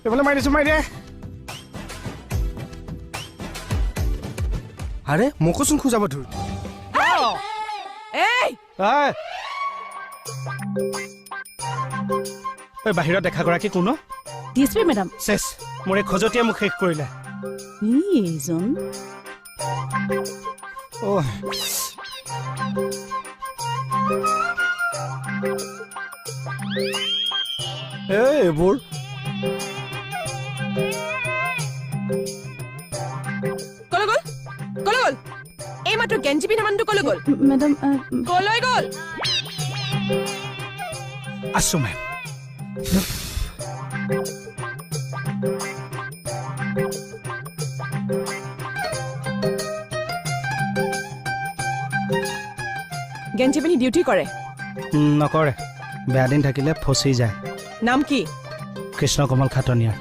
এইফালে মাৰি দিছো, মাৰি দে। আৰে মোকোচোন খোজাব ধৰ। এই বাহিৰত দেখাগৰাকী কোন? DSP madam. চেছ, মোৰ এই খজতীয়ে মোক শেষ কৰিলে। এইজন। এইবোৰ কলৈ গ'ল? কলৈ গ'ল? এই মাত্ৰ গেঞ্জি পিন্ধা মানুহটো কলৈ গ'ল? মেডাম, কলৈ গ'ল? আছো মেম। গেঞ্জি পিন্ধি ডিউটি কৰে? নকৰে, বেয়া দিন থাকিলে ফচি যায়। নাম কি? কৃষ্ণ কমল খাটনিয়াৰ।